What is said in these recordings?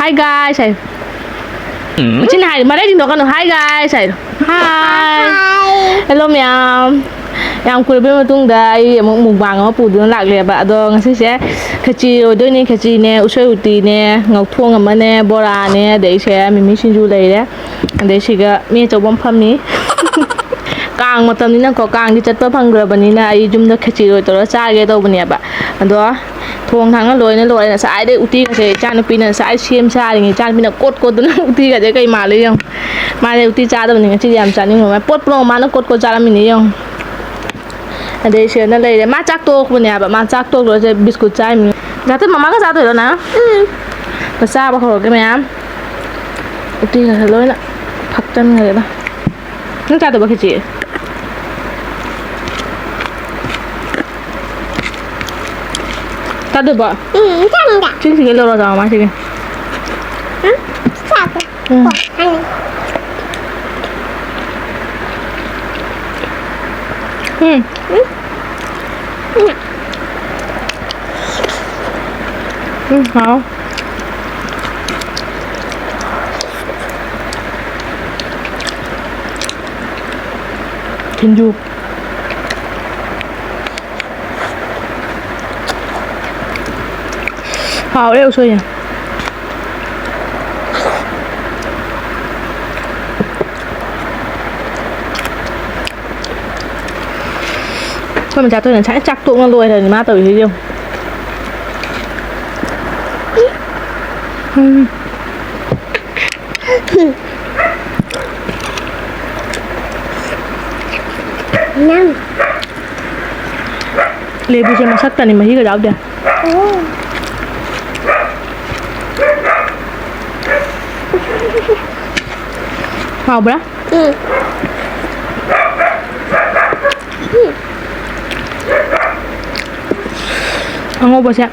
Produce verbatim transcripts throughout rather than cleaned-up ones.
Hi guys ꯍꯥꯏ꯫ ꯏꯆꯤꯟ ꯍꯥꯏ, ꯃꯔꯩꯗꯤ ꯅꯣꯛꯀꯅꯨ꯫ Hi guys ꯍꯥꯏ꯫ Hi. Hello ꯃꯌꯥꯝ꯫ ꯌꯥꯝ ꯀꯨꯏꯔꯕꯩ ꯃꯇꯨꯡꯗ ꯑꯩ ꯑꯃꯨꯛ mukbang ꯑꯃ ꯄꯨꯗꯨꯅ ꯂꯥꯛꯂꯦꯕ꯫ ꯑꯗꯣ ꯉꯁꯤꯁꯦ ꯈꯦꯆꯤ ꯑꯣꯏꯗꯣꯏꯅꯦ꯫ ꯈꯦꯆꯤꯅꯦ, ꯎꯁꯣꯏ ꯎꯇꯤꯅꯦ, ꯉꯧꯊꯣꯡ ꯑꯃꯅꯦ, ꯕꯣꯔꯥꯅꯦ, ꯑꯗꯩꯁꯦ ꯃꯤꯃꯤ ꯁꯤꯡꯖꯨ ꯂꯩꯔꯦ꯫ ꯑꯗꯩ ꯁꯤꯒ ꯃꯤ ꯑꯆꯧꯕ ꯑꯃ ꯐꯝꯃꯤ꯫ ꯀꯥꯡ ꯃꯇꯝꯅꯤꯅꯀꯣ, ꯀꯥꯡꯗꯤ ꯆꯠꯄ ꯐꯪꯗ꯭ꯔꯕꯅꯤꯅ ꯑꯩ ꯌꯨꯝꯗ ꯈꯦꯆꯤ ꯑꯣꯏ ꯇꯧꯔ ꯆꯥꯒꯦ ꯇꯧꯕꯅꯦꯕ꯫ ꯑꯗꯣ ꯊꯣꯡ ꯊꯥꯛꯅ ꯂꯣꯏꯅ ꯂꯣꯏꯔꯦ꯫ ꯉꯁꯥꯏꯗꯩ ꯎꯇꯤꯒꯁꯦ ꯏꯆꯥꯅꯨꯄꯤꯅ ꯉꯁꯥꯏ ꯁꯦꯝ ꯁꯥꯔꯤꯉꯩ, ꯏꯆꯥꯅꯨꯄꯤꯅ ꯀꯣꯠ ꯀꯣꯠꯇꯅ ꯎꯇꯤꯒꯁꯦ ꯀꯩ ꯃꯥꯜꯂꯦ ꯌꯦꯡꯉꯨ꯫ ꯃꯥꯗꯤ ꯎꯇꯤ ꯆꯥꯗꯕꯅꯤ ꯉꯁꯤꯗꯤ, ꯌꯥꯝ ꯆꯥꯅꯤꯡꯕ꯫ ꯃꯥ ꯄꯣꯠ ꯄꯨꯝꯅꯃꯛ ꯃꯥꯅ ꯀꯣꯠ ꯀꯣꯠ ꯆꯥꯔꯝꯃꯤꯅꯦ ꯌꯦꯡꯉꯨ꯫ ꯑꯗꯩ ꯁꯤꯗꯅ ꯂꯩꯔꯦ꯫ ꯃꯥ ꯆꯥꯛ ꯇꯣꯛꯄꯅꯦ ꯍꯥꯏꯕ꯫ ꯃꯥ ꯆꯥꯛ ꯇꯣꯛ ꯂꯣꯏꯔ ꯕꯤꯁꯀꯨꯠ ꯆꯥꯏꯃꯤ꯫ ꯉꯥꯛꯇꯪ ꯃꯃꯥꯒ ꯆꯥꯗꯣꯏꯔꯣ ꯅꯪ? ꯎꯝ꯫ ꯆꯥꯕ ꯍꯧꯔꯒꯦ ꯃꯌꯥꯝ꯫ ꯎꯇꯤꯒꯁꯦ ꯂꯣꯏꯅ ꯐꯛꯆꯟꯈ꯭ꯔꯦꯗ꯫ ꯅꯪ ꯆꯥꯗꯕ ꯈꯦꯆꯤ? ꯆꯥꯗꯕ? ꯎꯝ, ꯆꯥꯅꯤꯡꯗꯦ꯫ ꯆꯤꯡꯁꯤꯒ ꯂꯧꯔꯣ ꯆꯥꯎ ꯃꯥꯁꯤꯒ꯫ ꯎꯝ, ꯆꯥꯗꯦ꯫ ꯎꯝ꯫ ꯎꯝ꯫ ꯎꯝ, ꯍꯥꯎ꯫ ꯁꯤꯡꯖꯨ꯫ ꯍꯥꯎꯔꯦ ꯎꯁꯣꯏꯁꯦ꯫ ꯑꯩꯈꯣꯏ ꯃꯆꯥ ꯊꯣꯏꯅ ꯉꯁꯥꯏ ꯆꯥꯛ ꯇꯣꯛꯅ ꯂꯣꯏꯔꯅꯤ ꯃꯥ ꯇꯧꯔꯤꯁꯦ ꯌꯦꯡꯉꯨ꯫ ꯎꯝ꯫ ꯅꯪ꯫ ꯂꯦꯕꯨꯁꯦ ꯃꯁꯛꯇꯅꯤ, ꯃꯍꯤꯒ ꯌꯥꯎꯗꯦ꯫ ꯑꯣ꯫ ꯍꯥꯎꯕ꯭ꯔꯥ? ꯎꯝ꯫ ꯑꯉꯧꯕꯁꯦ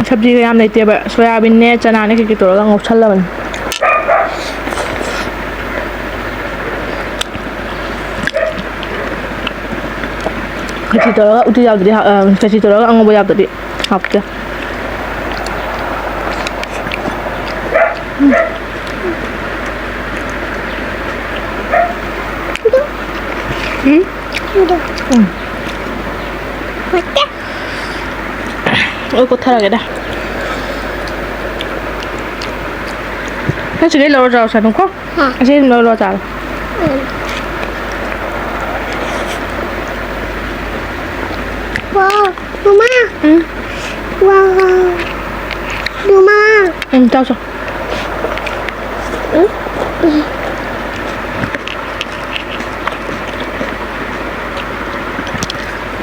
ꯁꯕꯖꯤꯒ ꯌꯥꯝ ꯂꯩꯇꯦꯕ, ꯁꯣꯌꯥꯕꯤꯟꯅꯦ, ꯆꯅꯥꯅꯦ, ꯀꯩꯀꯩ ꯇꯧꯔꯒ ꯉꯧꯁꯜꯂꯕꯅꯤ꯫ ꯈꯦꯆꯤ ꯇꯧꯔꯒ ꯎꯇꯤ ꯌꯥꯎꯗ꯭ꯔꯗꯤ ꯍꯥꯎ-, ꯑ, ꯈꯦꯆꯤ ꯇꯧꯔꯒ ꯑꯉꯧꯕ ꯌꯥꯎꯗ꯭ꯔꯗꯤ ꯍꯥꯎꯇꯦ꯫ ꯎꯝ? ꯎꯝ꯫ ꯍꯥꯎꯇꯦ꯫ ꯑꯩ ꯀꯣꯠꯊꯔꯒꯦꯗ꯫ ꯅꯪ ꯁꯤꯗꯩ ꯂꯧꯔ ꯆꯥꯔꯣ, ꯁꯥꯅꯨꯀꯣ꯫ ꯍꯥ꯫ ꯑꯁꯤ ꯑꯗꯨꯝ ꯂꯧꯔꯣ, ꯆꯥꯔꯣ꯫ ꯎꯝ꯫ ꯋꯥꯎ, ꯃꯃꯥ꯫ ꯎꯝ꯫ ꯋꯥꯎ꯫ ꯃꯃꯥ꯫ ꯎꯝ, ꯆꯥꯎ, ꯆꯥꯎ꯫ ꯎꯝ꯫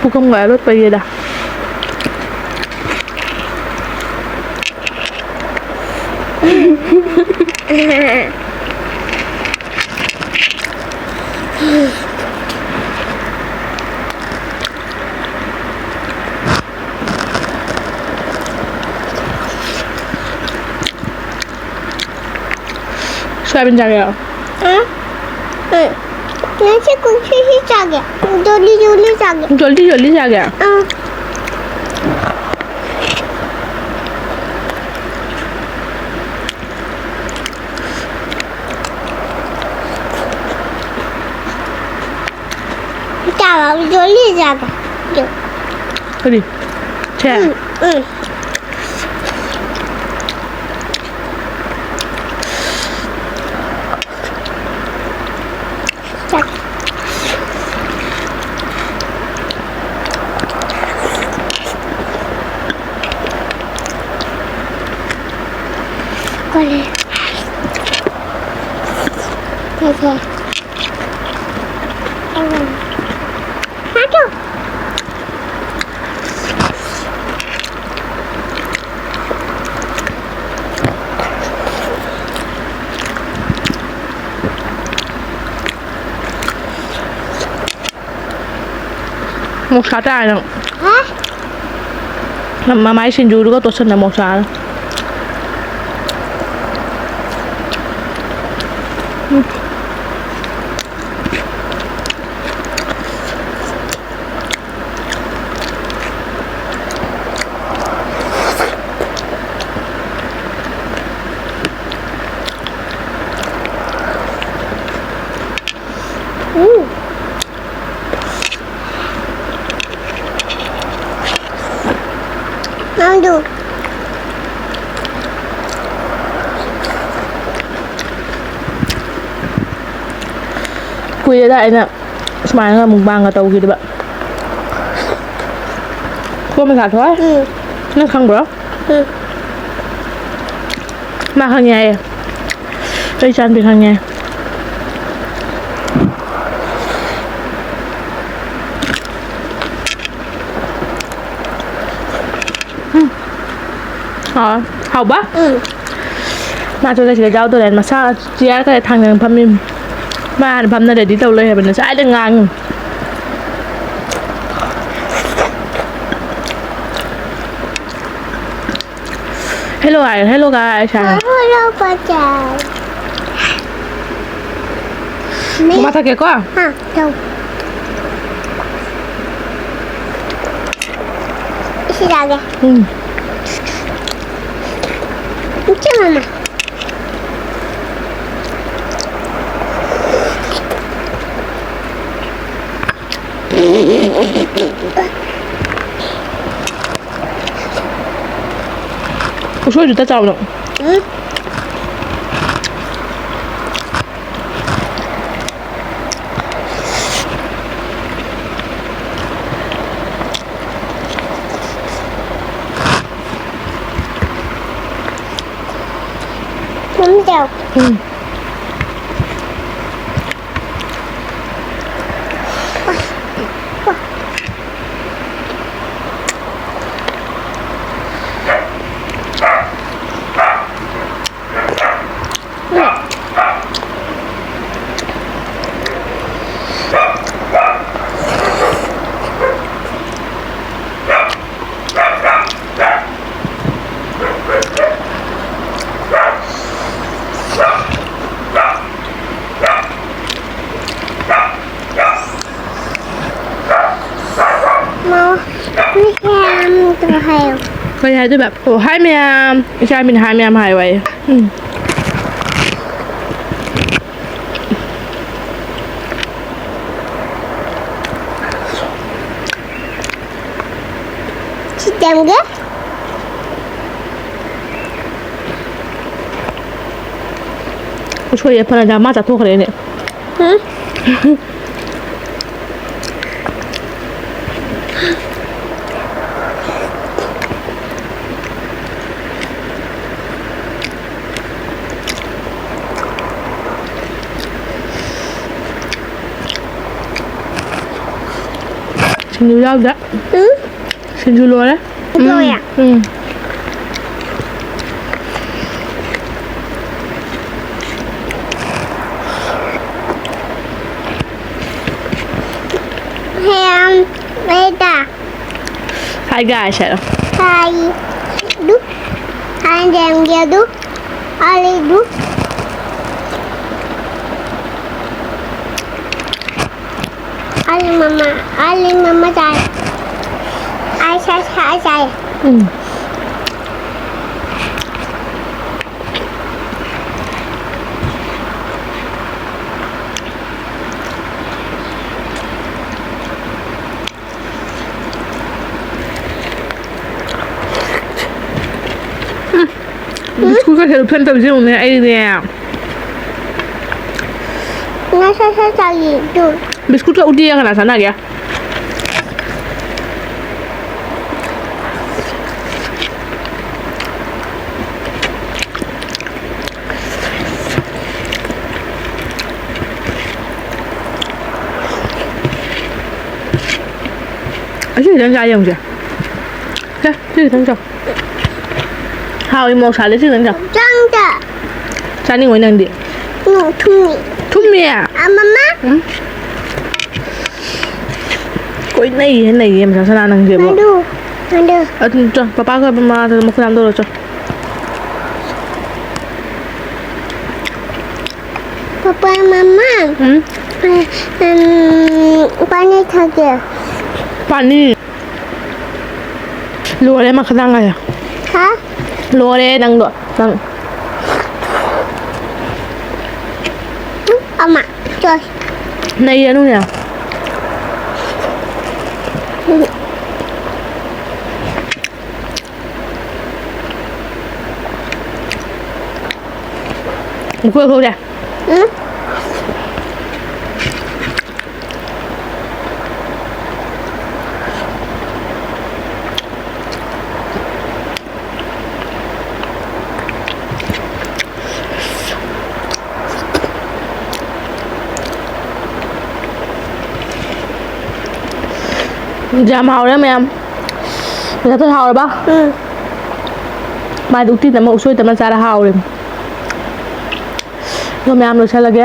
ꯄꯨꯈꯝꯒ ꯂꯣꯏ ꯄꯩꯔꯦꯗ꯫ ꯁꯣꯌꯥꯕꯤꯟ ꯆꯥꯒꯦꯔꯣ? ꯎꯝ꯫ ꯎꯝ꯫ ꯉꯁꯤ ꯀꯨꯝꯁꯤꯁꯤ ꯆꯥꯒꯦ꯫ ꯖꯣꯂꯤ ꯖꯣꯂꯤ ꯆꯥꯒꯦ꯫ ꯖꯣꯂꯤ ꯖꯣꯂꯤ ꯆꯥꯒꯦ? ꯎꯝ꯫ ꯆꯥꯔꯣ, ꯖꯣꯂꯤ ꯆꯥꯔꯣ꯫ ꯀꯔꯤ? ꯁꯦ? ꯎꯝ, ꯎꯝ꯫ ꯀꯔꯤ? ꯀꯩꯁꯦ? ꯎꯝ꯫ ꯍꯥꯏꯌꯣ꯫ ꯃꯣꯔꯣꯛ ꯁꯥ ꯇꯥꯔꯦ ꯅꯪ꯫ ꯍꯥ? ꯃꯃꯥꯏ ꯁꯤꯡꯖꯨꯗꯨꯒ ꯇꯣꯠꯁꯟꯅ ꯃꯣꯔꯣꯛ ꯁꯥꯔ꯫ ꯎꯝ꯫ ꯀꯨꯏꯔꯦꯗ ꯑꯩꯅ ꯁꯨꯃꯥꯏꯅꯒ ꯃꯨꯛꯕꯥꯡꯒ ꯇꯧꯈꯤꯗꯕ꯫ ꯀꯣꯟ ꯃꯆꯥ ꯊꯣꯏ? ꯎꯝ꯫ ꯅꯪ ꯈꯪꯕ꯭ꯔꯣ? ꯎꯝ꯫ ꯃꯥ ꯈꯪꯉꯦ ꯍꯥꯏꯌꯦ꯫ ꯑꯩ ꯏꯆꯥꯅꯨꯄꯤ ꯈꯪꯉꯦ꯫ ꯎꯝ꯫ ꯍꯥꯎ-, ꯍꯥꯎꯕ? ꯎꯝ꯫ ꯃꯥꯁꯨ ꯂꯩꯁꯤꯗ ꯌꯥꯎꯗꯣꯔꯦ꯫ ꯃꯁꯥ ꯆꯤꯌꯥꯔ ꯀꯔꯤ ꯊꯥꯡꯗꯅ ꯐꯝꯃꯤ꯫ ꯃꯥ ꯍꯥꯟꯅ ꯐꯝꯅ ꯔꯦꯗꯤ ꯇꯧ ꯂꯩ ꯍꯥꯏꯕꯅꯤ꯫ ꯉꯁꯥꯏꯗ ꯉꯥꯡꯉꯤ꯫ Hello ꯍꯥꯏꯌꯣ, hello guys ꯍꯥꯏꯌꯣ꯫ Hello, guys꯫ ꯃꯃꯥ ꯊꯛꯀꯦꯀꯣ? ꯍꯥ, ꯊꯛꯎ꯫ ꯏꯁꯤꯡ ꯆꯥꯒꯦ꯫ ꯎꯝ꯫ ꯏꯆꯦ ꯃꯃꯥ꯫ ꯎꯁꯣꯏꯗꯨ ꯇ ꯆꯥꯎꯅ꯫ ꯎꯝ꯫ ꯃꯝ ꯆꯥꯎ꯫ ꯎꯝ꯫ ꯃꯥ, ꯃꯌꯥꯝꯗꯣ ꯍꯥꯏꯌꯣ꯫ ꯀꯔꯤ ꯍꯥꯏꯗꯣꯏꯕ? ꯑꯣ, hi ꯃꯌꯥꯝ꯫ ꯏꯆꯥ ꯃꯤꯅ hi ꯃꯌꯥꯝ ꯍꯥꯏꯌꯣ ꯍꯥꯏꯌꯦ꯫ ꯎꯝ꯫ ꯁꯤ ꯇꯦꯝꯒꯦ? ꯎꯁꯣꯏ ꯐꯅ ꯌꯥꯝ ꯃꯥ ꯆꯥꯊꯣꯛꯈ꯭ꯔꯦꯅꯦ꯫ ꯍꯨꯝ? ꯁꯤꯡꯖꯨ ꯌꯥꯎꯗ꯭ꯔꯦ꯫ ꯎꯝ? ꯁꯤꯡꯖꯨ ꯂꯣꯏꯔꯦ꯫ ꯂꯣꯏꯔꯦ? ꯎꯝ, ꯎꯝ꯫ ꯍꯦꯝ, ꯂꯩꯗ꯫ Hi guys ꯍꯥꯏꯔꯣ꯫ Hi꯫ ꯑꯗꯨ꯫ Hi ꯌꯦꯡꯒꯦ ꯑꯗꯨ꯫ ꯑꯂꯤꯗꯨ꯫ ꯑꯂꯤ ꯃꯃꯥ꯫ ꯑꯂꯤ ꯃꯃꯥ ꯆꯥꯏ꯫ ꯑꯥꯏ ꯁꯥꯏ ꯁꯥꯏ ꯆꯥꯏ꯫ ꯎꯝ꯫ ꯕꯤꯁꯀꯨꯠꯀ ꯁꯦꯂꯣꯐꯦꯟ ꯇꯧꯔꯤꯁꯦ ꯌꯦꯡꯉꯨꯅꯦ, ꯑꯩꯅꯦ꯫ ꯉꯁꯥꯏ ꯁꯥꯏ ꯆꯥꯏꯌꯦ, ꯑꯗꯨ꯫ ꯕꯤꯁꯀꯨꯠꯀ ꯎꯇꯤꯒ ꯀꯅꯥ ꯆꯥꯟꯅꯒꯦ? ꯑꯁꯤ ꯈꯤꯇꯪ ꯆꯥ ꯌꯦꯡꯉꯨꯁꯦ꯫ ꯁꯦ, ꯁꯤ ꯈꯤꯇꯪ ꯆꯥꯎ꯫ ꯍꯥꯎꯏ, ꯃꯣꯔꯣꯛ ꯁꯥꯗꯦ, ꯁꯤ ꯈꯤꯇꯪ ꯆꯥꯎ꯫ ꯆꯪꯗꯦ꯫ ꯆꯥꯅꯤꯡꯉꯣꯏ ꯅꯪꯗꯤ? ꯎꯝ, ꯊꯨꯝꯃꯤ꯫ ꯊꯨꯝꯃꯤ? ꯑꯥ, ꯃꯃꯥ꯫ ꯎꯝ꯫ ꯀꯣꯏ ꯅꯩꯍꯦ, ꯅꯩꯍꯦ, ꯃꯁꯥ ꯁꯅꯥ ꯅꯪꯁꯦꯕꯣ꯫ ꯑꯗꯨ, ꯑꯗꯨ꯫ ꯑꯗꯨ ꯆꯣ, ꯄꯄꯥꯒ ꯃꯃꯥꯗ ꯃꯈꯨꯠ ꯍꯥꯝꯗꯣꯛꯎꯔꯣ ꯆꯣ꯫ ꯄꯄꯥ, ꯃꯃꯥ꯫ ꯎꯝ? ꯑ, ꯎꯝ, ꯄꯥꯅꯤ ꯊꯛꯀꯦ꯫ ꯄꯥꯅꯤ? ꯂꯣꯏꯔꯦ, ꯃꯈꯥ ꯇꯥꯡꯉꯥꯏ꯫ ꯍꯥ? ꯂꯣꯏꯔꯦ ꯅꯪꯗꯣ, ꯅꯪ꯫ ꯑꯃ, ꯆꯣꯏ꯫ ꯅꯩꯔꯅꯨꯅꯦ꯫ ꯃꯈꯨꯠ ꯂꯧꯊꯣꯛꯎꯁꯦ꯫ ꯎꯝ? ꯌꯥꯝ ꯍꯥꯎꯔꯦ ꯃꯌꯥꯝ꯫ ꯃꯦꯖꯥꯇꯣꯟ ꯍꯥꯎꯔꯕ? ꯎꯝ꯫ ꯃꯥꯗꯤ ꯎꯇꯤ ꯇꯝꯃ ꯎꯁꯣꯏ ꯇꯝꯃ ꯆꯥꯔ ꯍꯥꯎꯔꯦ꯫ ꯑꯗꯣ ꯃꯌꯥꯝ ꯂꯣꯏꯁꯜꯂꯒꯦ꯫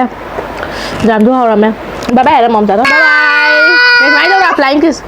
ꯌꯥꯝꯁꯨ ꯍꯥꯎꯔꯝꯃꯦ꯫ Bye bye ꯍꯥꯏꯔꯝꯃꯣ ꯑꯝꯇ꯫ Bye bye꯫ ꯀꯃꯥꯏꯅ ꯇꯧꯔ flying kiss?